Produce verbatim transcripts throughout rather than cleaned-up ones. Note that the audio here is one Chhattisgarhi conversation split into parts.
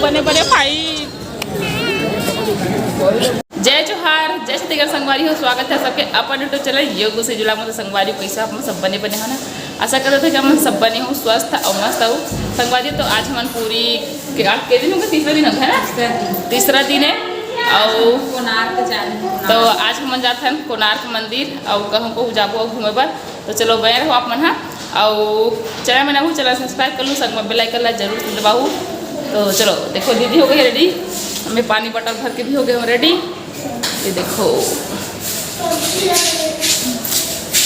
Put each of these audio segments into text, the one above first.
बने बने भाई। जय जोहार, जय छत्तीसगढ़ संगवारी हो, स्वागत है सबके अपन YouTube चैनल योग से जुला। मतलब संगवारी हो, कैसे आप मन सब बने बने हो ना? आशा करत है कि आप मन सब बने हो, स्वस्थ और मस्त हो। संगवारी हो, तो आज हमन पूरी के आठ के दिन हो गए, तीसरा दिन हो गया है ना? तीसरा दिन है। और कोणार्क जाने, तो आज हमन जात हन कोणार्क मंदिर और कहूँ कहूँ जाबो और घूमे बर। तो चलो, बने रहो आप मन हा। अउ चैनल में नवा हो, चैनल subscribe कर लू, संग में bell icon ला जरूर से दबाहू। तो चलो, देखो, दीदी हो गई ready, मैं पानी bottle भर के भी हो गए हूँ ready। ये देखो,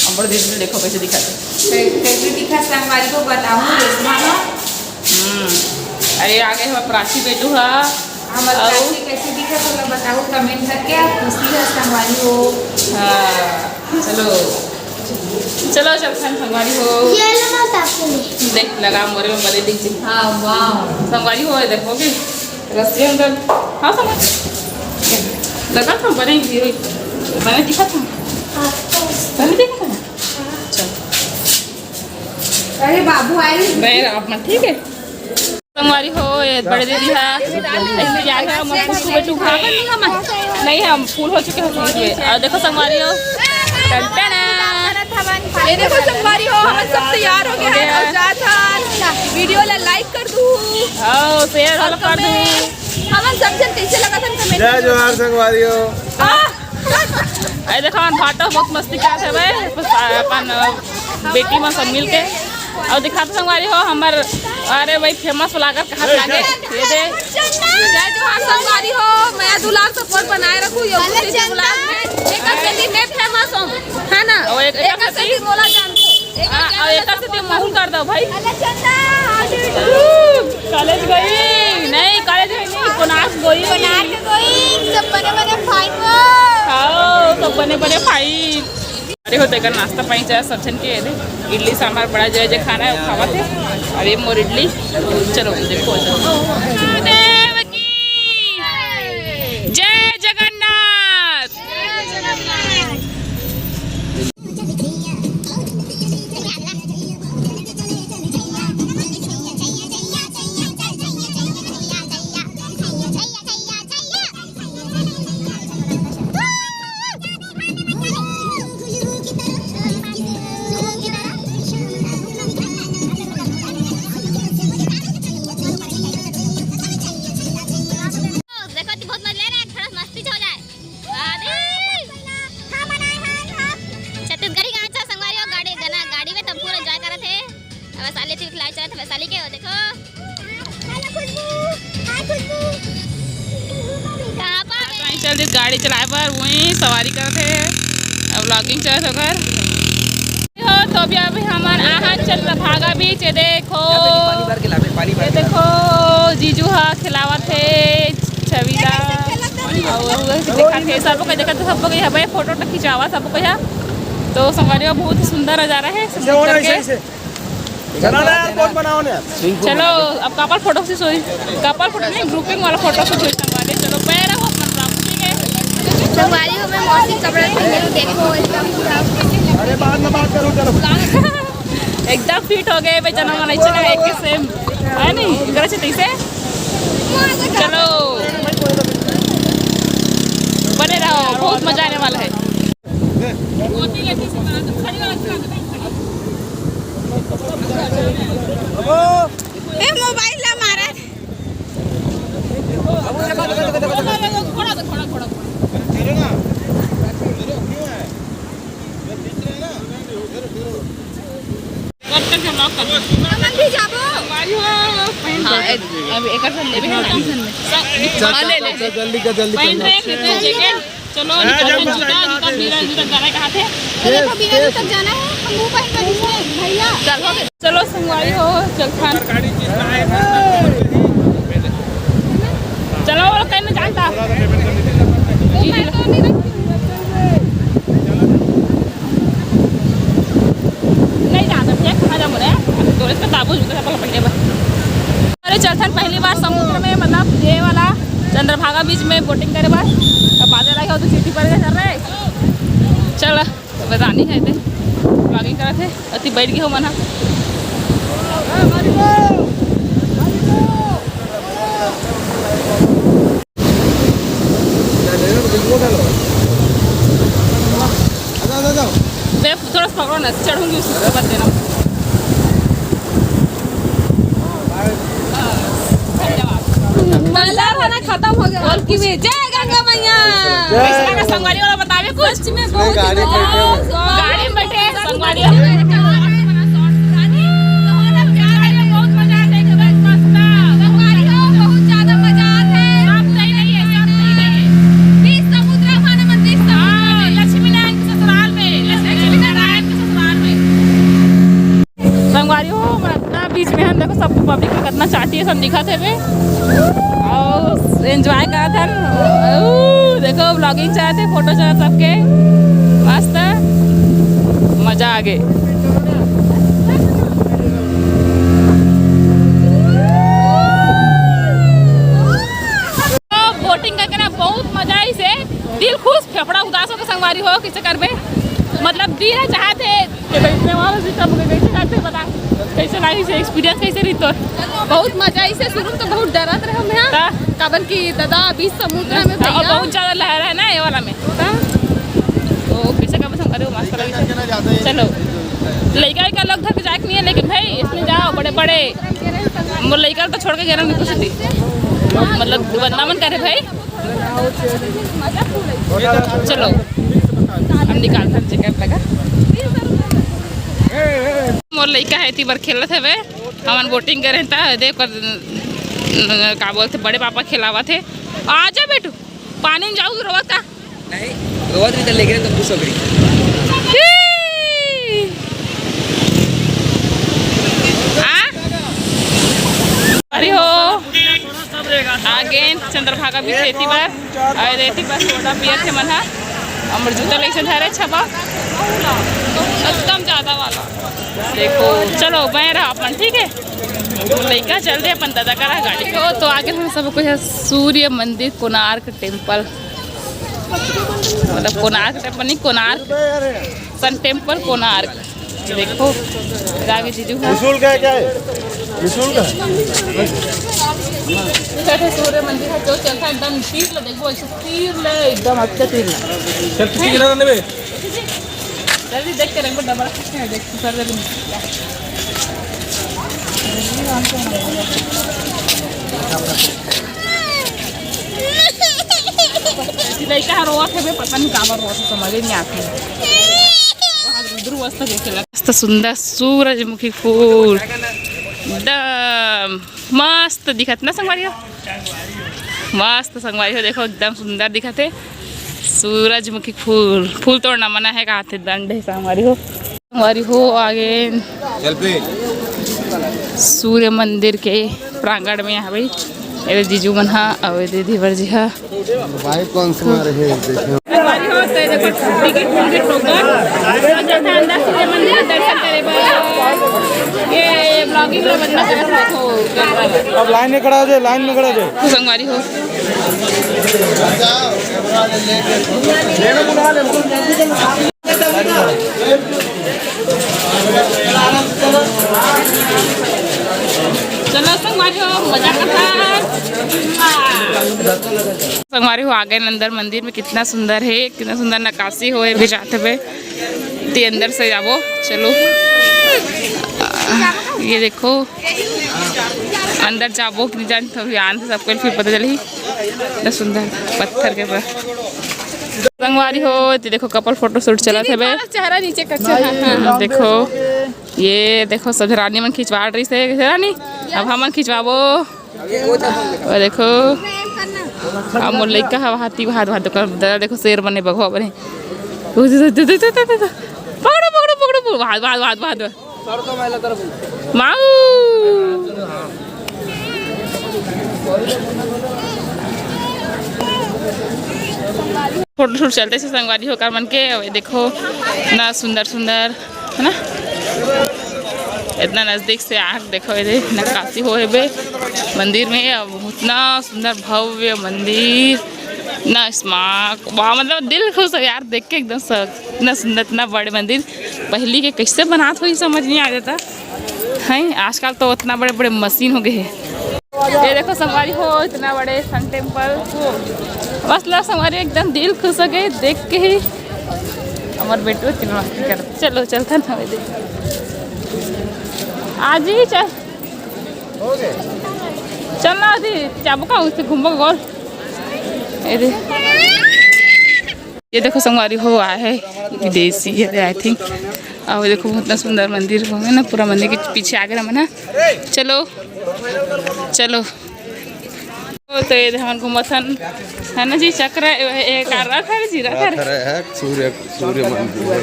अब बड़ दीदी देखो कैसे दिखाते। कै-, कैसे दिखा संगवारी हो बताहू, रेशमा हो। हम्म, अरे आ गए हमारे प्राची बेटू हा। हमर अउ प्राची कैसे दिखा, थोड़ा बताहू comment करके, आप खुशी है संगवारी हो। हाँ, चलो। चलो, चल, खान संगवारी हो। ये लो ना, सासू ने। देख, लगा मोरे में बने दिख जी। हाँ, वाह। संगवारी हो, ये देखो कि रस्सी अंदर। हाँ, संगवारी। लगा था, बने ही हुई। बने दिखा था। हाँ। बने दिखा था ना? चल। अरे, बाबू आए। बहन, आप मन ठीक है? संगवारी हो, ये बड़े दीदी हा, ऐसे यार है, हम फूल को बैठू खा। नहीं, हम फूल हो चुके हैं, फूल हुए। और देखो संगवारी हो, टन टन। ये देखो संगवारी हो, हम सब तैयार हो गए हैं और जात हन। Video ला like कर दू। हाँ, share वाला कर दू। हम सब जन कैसे लगा था comment जय जोहार संगवारी हो। आ, अरे देखो, हमर भाटो बहुत मस्ती करत हवे, अपन बेटी मन सब मिल के। अउ दिखात संगवारी हो हमर, अरे भाई, famous vlogger कहाँ लागे, ये दे। जय जोहार संगवारी हो, मया दुलार support बनाए रखू, योग से vlog में एक जल्दी मैं famous हूँ, है ना? और एक, एक एक जल्दी बोला जान को। हाँ, और एक से तुम महू कर दो भाई। College गई? नहीं, college गई नहीं, कोणार्क गई। कोणार्क गई, सब बने बने भाई वो। हाँ, सब बने बने भाई। अरे हो, तेकर नाश्ता पानी चाहे सब झन के दे। इडली सांभर बड़ा जय जय खाना है, वो खावत है। अरे मोर इडली, चलो देखो। देव की जय जगन्नाथ। देखो, बहुत मजा ले रहा है, थोड़ा मस्ती हो जाए। अरे! छत्तीसगढ़ी गाना चल संगवारी हो, गाड़ी, गाना, गाड़ी में तब पूरा enjoy करत हे। अब वैशाली थी खिलाई चलत, वैशाली के हो, देखो। कहाँ पर? चल दिस गाड़ी चलाए बर, वहीं सवारी करत हे। अब vlogging चलत हे ओकर। हो, तो अभी, अभी हमन आहन चंद्रभागा बीच, ये देखो। पानी भर के लाबे, पानी भर ये के देखो, जीजू हा खिलावत हे छविला। अउ, अउ, देखत हे, सबो कोई देखत हे, सबो कोई हवे, फोटो वोटो खिंचावा, सबो कोई हा। तो संगवारी हो, बहुत ही सुंदर नजारा है, सब ऐसे हो ना, करके। ऐसे, ऐसे। चलो ना यार, कौन बनाओ ना यार। चलो, अब couple photo से सोई, couple photo नहीं, grouping वाला photo से सोई संगवारी। चलो, पैर रखो अपना, ठीक है? संगवारी हो, मैं मौसी कपड़ा पहने हूँ, देखो, एकदम पूरा। अरे, बाद में बात करो, चलो। एकदम fit हो गए भाई, चना वाला, चना एक के same, है नहीं? एकरा से तैसे? चलो, बने रहो, बहुत मजा आने वाला है। ए, mobile ला मारा। हमन भी जाबो। हाँ, ए-, अब एकर से लेबे ना, टेंशन में। चल, हाँ, चल, ले, चल, ले। चल, जल्दी कर, जल्दी कर। चलो, हाँ, निकलते हैं, जब जूता, जूता, बिना जूता जाना है, कहाँ थे? ये देखो, बिना जूता जाना है, हम मुंह पहन कर घूमते हैं, भैया। चल, हो गया। चलो, संगवारी हो, चल खान। चलो, वो लोग कहीं नहीं जानता। नहीं जानता भैया, कहाँ जा बोले? अभी तो इसका ताबू जूता चप्पल पहने बस। अरे, चलथन पहली बार समुद्र में, मतलब, ये वाला चंद्रभागा बीच में boating करे बर। अब बादल आए हो तो सीटी पर चल रहे। चल, तो रानी है ते, vlogging करत है, अति बैठ गए हो मना। चढ़ूंगी उसके ऊपर देना। धन्यवाद। नाला खाना खत्म हो गया। और कुछ? जय गंगा मैया। जय। कैसा लगा संगवारी वाला, बतावे कुछ? सच में बहुत ही गाड़ी में बैठे हैं। गाड़ी में बैठे हैं, संगवारी वाला। बहुत मजा आ जाएगा, मस्त। संगवारी हो, बहुत ज्यादा मजा आ रहा है। सब सही नहीं है, सब सही नहीं है। बीच समुद्र हमारे मंदिर से। हाँ, लक्ष्मी नारायण के ससुराल में, लक्ष्मी नारायण के ससुराल में। संगवारी हो, मैं अपना बीच में हन, देखो सब पब्लिक में कितना चाटी है, सब दिखत हवे और एंजॉय करत हन। ऊ, देखो व्लॉगिंग चलत हे, फोटो चलत सबके, मस्त मजा आ गे। बोटिंग करके ना बहुत मजा आइस हे, दिल खुश, फेफड़ा उदास होके संगवारी हो, किसे करबे, मतलब दिल चाहत हे। ये तो इतने वाला सिस्टम के कैसे करते बता, कैसे लागिस हे एक्सपीरियंस, कैसे रही तोर? बहुत मजा आइस हे, शुरू में तो बहुत डरत रहे हम यहाँ, हाँ। काबर कि दादा बीच समुद्र में हाँ, और भैया। बहुत ज्यादा लहर है ना ये वाला में, हाँ। तो कैसे करबे संगवारी हो, मस्त लगिस हे। चलो, लइका वइका लोग धर के जाए के नहीं है, लेकिन भाई इसमें जाओ, बड़े बड़े मोर लइका तो छोड़ के गेना नहीं कुछ नहीं, मतलब बदनामन करे भाई। चलो, हम निकाल कर जेकर लगा। मोर लइका हे, एती बर खेलत हवे। हमन बोटिंग करे त देख कर, का बोलथे, बड़े पापा खेलावत हे। आजा बेटू, पानी में जाऊ रोवत का? नहीं, रोवत नहीं, तो लेके तो खुश हो गई। आ? अरे हो, आगे चंद्रभागा भी खेती बार, अरे खेती बार सोडा पियत हे मन हा। हमर जूता लइसे धरे छबा, एकदम ज्यादा वाला। देखो, चलो, मैं रहा अपन, ठीक है? लइका चल दे अपन दादा करा गाड़ी को। तो आगे हम सब कुछ है सूर्य मंदिर, कोणार्क टेम्पल, मतलब कोणार्क टेम्पल नहीं, कोणार्क सन टेम्पल, कोणार्क। देखो, आगे जीजू है। त्रिशूल का है, क्या है? त्रिशूल का है? सूर्य मंदिर है, जो चलता है एकदम तीर ले, देखो ऐसे तीर ले, एकदम अच्छा तीर ले। चल, कितनी गिरा देबे? जल्दी देख के रंगो, डबरा किसने है, देख, सर जल्दी। लइका ह रोवत हे बे, पता नहीं काबर रोवत हे, समझ ही नहीं आत हे। ध्रुव अवस्था देखे ला। मस्त सुंदर सूरजमुखी फूल, एकदम मस्त दिखत ना संगवारी हो, मस्त संगवारी हो, देखो एकदम सुंदर दिखत हे सूरजमुखी फूल। फूल तोड़ना मना है, कहा थे दंड है संगवारी हो। संगवारी हो आगे चल पे। सूर्य मंदिर के प्रांगण में हवे। एदे जीजू मन हा, अउ एदे धीवर जी हा। भाई कौन सा मारे है, देखो। संगवारी हो, तो देखो, टिकट, टिकट होगा। तो जैसे अंदर सूर्य मंदिर के दर्शन करे बर। ये vlogging ला बंद करत हो। अब लाइन में खड़ा हो जाए, लाइन में खड़ा हो जाए। संगवारी हो। चलो संगवारी हो, मजा करता। संगवारी हो, आ गए अंदर मंदिर में। कितना सुंदर है, कितना सुंदर नक्काशी होए भी जाते हुए। ते अंदर से जाबो, चलो। ये देखो, अंदर जाबो कि नहीं जान, तो ध्यान से सबको फिर पता चली। इतना सुंदर पत्थर के ऊपर। संगवारी हो, ते देखो, कपल फोटो शूट चलत हे बे। चेहरा नीचे कर, हाँ, हाँ। देखो, ये देखो, सब रानी मन खिंचवा रही से, रानी, अब हमन खिंचवाबो। वो देखो, अब मोर लइका ह हाथी भात भात कर, दादा देखो, शेर बने, बघवा बने। पकड़ो, पकड़ो, पकड़ो, पकड़ो, भात, भात, भात, भात। माऊ। फोटो शूट चलते से संगवारी हो कर मन के, अउ ये देखो ना सुंदर सुंदर, है ना, इतना नजदीक से आके देखो, ये नक्काशी हो हे बे मंदिर में। अब इतना सुंदर भव्य मंदिर, ना स्मारक, वाह, मतलब दिल खुश हो यार देख के एकदम स-, इतना सुंदर, इतना बड़े मंदिर। पहली के कैसे बनात होही समझ नहीं आ जाता है। आजकल तो इतना बड़े बड़े मशीन हो गए हैं। ये देखो संगवारी हो, इतना बड़े सन टेम्पल। बस ला संगवारी, एकदम दिल खुश हो गए देख के ही। हमर बेटो तीन मस्ती करत। चलो, चलथन हवे दे। आज ही चल। चल ना, अभी जाबो का, उससे घूमबो गोल। ये दे। ये देखो संगवारी हो, आए है विदेशी, ये आई थिंक। और देखो, बहुत सुंदर मंदिर हो है ना, पूरा मंदिर के पीछे आ गए हम ना। चलो, चलो। ओ, तो ये हमन घूमत हन, है ना जी, चक्र, ए, ए, का रथ है जी, रथ है। रथ है, सूर्य, सूर्य मंदिर है,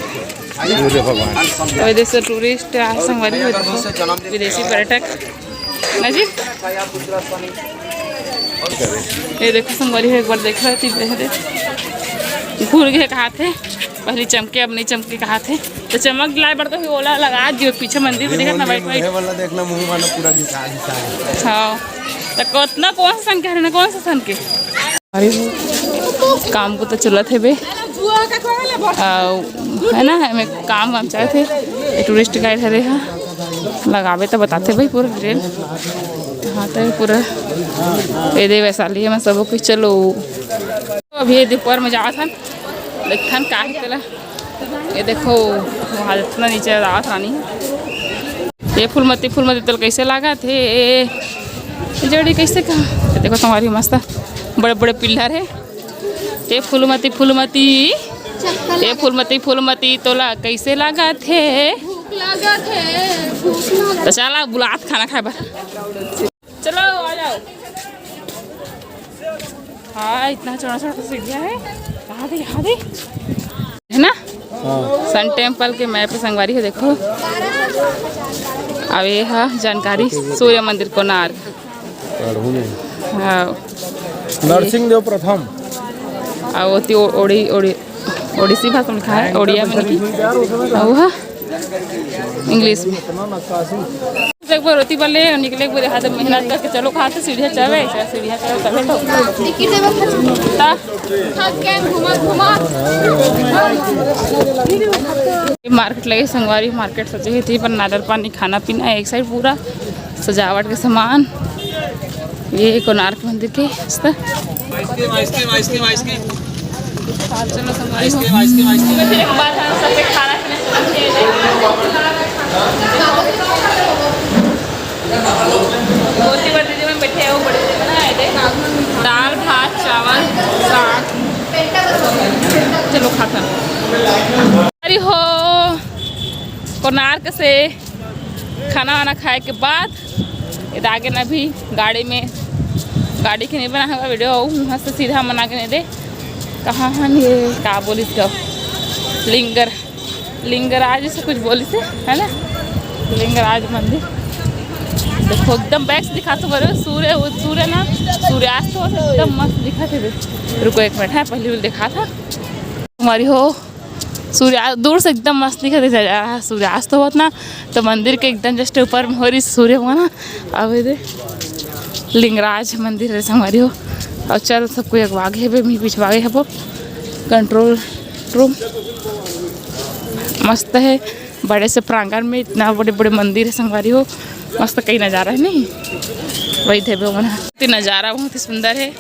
सूर्य भगवान। तो ये देखो टूरिस्ट आ संगवारी हो, देखो, विदेशी पर्यटक ना जी। ये देखो संगवारी हो, एक बार देख रहे थे, घूर के कहा थे, पहले चमके, अब नहीं चमके कहा थे। तो चमक लाए बर तो फिर ओला लगा दियो, पीछे मंदिर में दिखत ना, व्हाइट व्हाइट। वाला देखना, मुंह वाला पूरा घिसा घिसा है। हाँ, तो कितना, कौन सा सन के है ना, कौन सा सन के? अरे, काम को तो चलत हे बे। आ, है ना, हमें काम वाम चाहत हे। टूरिस्ट गाइड हरे हा, लगावे तो बताते भाई पूरा डिटेल। हाँ, तो पूरा ये दे वैशाली में सब कुछ। चलो, अभी ये दोपहर में जावत हन, देखथन का हे तेला। ये देखो, वहाँ इतना नीचे रात रानी। ये फूलमती, फूलमती तोला कैसे लागत हे? ये जड़ी कैसे का? ये देखो तुम्हारी मस्त बड़े बड़े पिल्लर है। ये फूलमती, फूलमती, ये फूलमती, फूलमती तोला कैसे लागत हे? भूख लागत हे, भूख लागत। तो चला बुलात खाना खाए बर। चलो, आ जाओ। हाँ, इतना चौड़ा चौड़ा सीढ़िया है। यहाँ दे, यहाँ दे। है ना? हाँ। सन टेम्पल के मैप संगवारी है, देखो। अब ये है जानकारी सूर्य मंदिर कोणार्क। पढ़ू नहीं। हाँ। नरसिंह देव प्रथम। आ, वो ती ओ-, ओड़ी, ओड़ी, ओडिसी भाषा में लिखा है, ओडिया में नहीं। आ, वो है इंग्लिश में। एक बार रोटी बले निकले, एक बार हाथ मेहनत करके चलो, कहाँ से सीढ़ियाँ चढ़े, ऐसा सीढ़ियाँ चढ़े, तबे तो। ता। घुमा, घुमा। मार्केट लगे संगवारी, मार्केट सजे हुए थे, पर नारियल पानी, खाना पीना एक साइड पूरा सजावट के सामान। ये कोणार्क मंदिर के इस तरह। Ice cream, ice cream, ice cream, ice cream. चलो संगवारी हो। Ice cream, ice cream, ice cream. फिर एक बार हम सबके खाना पीने चलते हैं। गोती वर्दी जी में बैठे हैं, वो बड़े से बनाए थे। दाल, भात, चावल, साग। चलो खाथन। अरे हो, कोणार्क से खाना वाना खाए के बाद ये आगे ना भी गाड़ी में, गाड़ी के नहीं बना होगा वीडियो, वहाँ से सीधा मना के नहीं दे। कहाँ हन ये, का बोलिस का, लिंगर, लिंगराज से कुछ बोलिस, है ना, लिंगराज मंदिर। देखो एकदम बैक से दिखा तो करो, सूर्य, सूर्य ना, सूर्यास्त हो एकदम मस्त दिखा थे। रुको एक मिनट, है पहले भी दिखा था हमारी हो। सूर्या-, दूर से एकदम मस्त दिखत हे, सूर्यास्त होत ना, तो मंदिर के एकदम just ऊपर में हो रही सूर्य भगवान। अब ये दे लिंगराज मंदिर हे संगवारी हो। और चल सब कोई अगवा गे हबे, मी पिछवा गे हबो। कंट्रोल रूम मस्त हे, बड़े से प्रांगण में इतना बड़े बड़े मंदिर हे संगवारी हो। मस्त कई नजारा हे नहीं, वही देवे मन। नजारा बहुत ही सुंदर हे।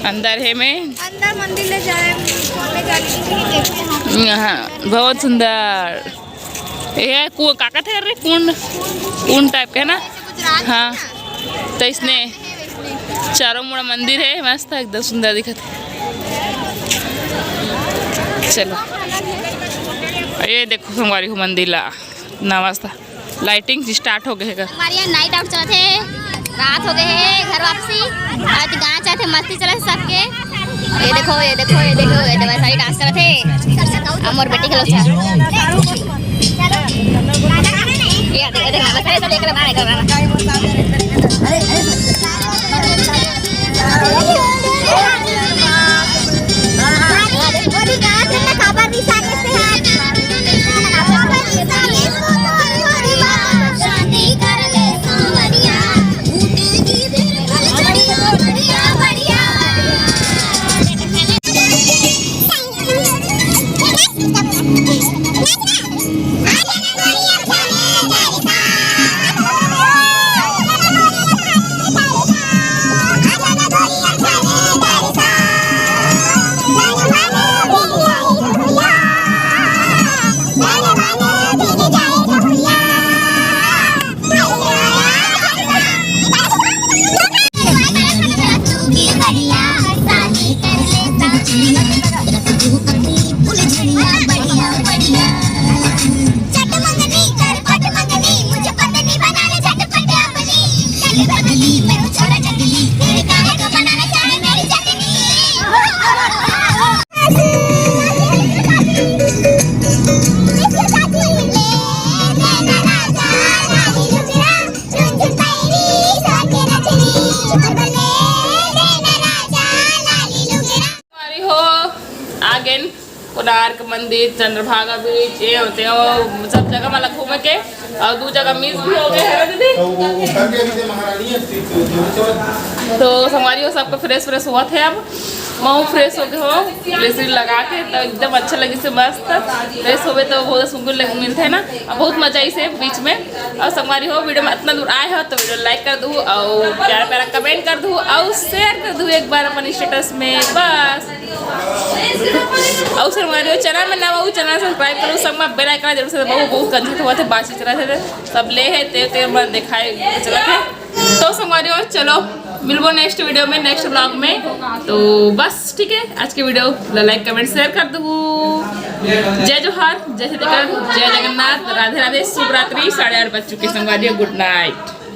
अंदर हे में। अंदर मंदिर ले जाए, ले जाने के लिए देखते हैं। हाँ, बहुत सुंदर। ये कु-, का कहते हैं रे, कुंड, कुंड टाइप का है ना? जैसे गुजरात में हाँ, ना? तो इसने चारों मुड़ा मंदिर हे, मस्त एकदम सुंदर दिखत हे। चलो, ये देखो संगवारी हो मंदिर ला, नमस्ता। लाइटिंग स्टार्ट हो गए हे। हमारे यहाँ नाइट आउट चलत हे, रात हो गए हे, घर वापसी। आज गाना चलत हे, मस्ती चलत हे सबके। ये देखो, ये देखो, ये देखो, ये देखो, सारी डांस चलत हे। अब मोर बेटी के लोग चल। ये देखो, देखो, देखो, देखो, देखो, देखो। हमारी हो आगेन कोणार्क मंदिर, चंद्रभागा बीच, ये होते हो, सब जगह मला घूमे के। और दू जगह मिस भी हो गए है ना दीदी। तो वो, वो कर दिया दीदी महारानी है, फिर तो, तो, तो, तो संगवारी हो, सबको फ्रेश फ्रेश हुआ थे। अब महू फ्रेश हो गए हो, ग्लिसरीन लगा के तो एकदम अच्छा लगे से मस्त। फ्रेश होवे तो बहुत सुकून लग मिलते है ना। अब बहुत मजा आई से बीच में। और संगवारी हो, वीडियो में इतना दूर आए हो तो वीडियो लाइक कर दू और प्यारा प्यारा कमेंट कर दू और शेयर कर दू एक बार अपन स्टेटस में बस। और संगवारी हो, चैनल में नवा हो, चैनल सब्सक्राइब करो, संग में बेल आइकन जरूर से दबाओ। बहुत कंजूस हुआ थे, बासी चला थे, सब ले है, ते ते मन दिखाए चला थे। तो संगवारी हो, चलो मिलबो नेक्स्ट वीडियो में, नेक्स्ट व्लॉग में। तो बस ठीक है, आज के वीडियो लाइक कमेंट शेयर कर दू। जय जोहार, जय छत्तीसगढ़, जय जगन्नाथ, राधे राधे, शुभ रात्रि। साढ़े आठ बज चुके संगवारी हो, गुड नाइट।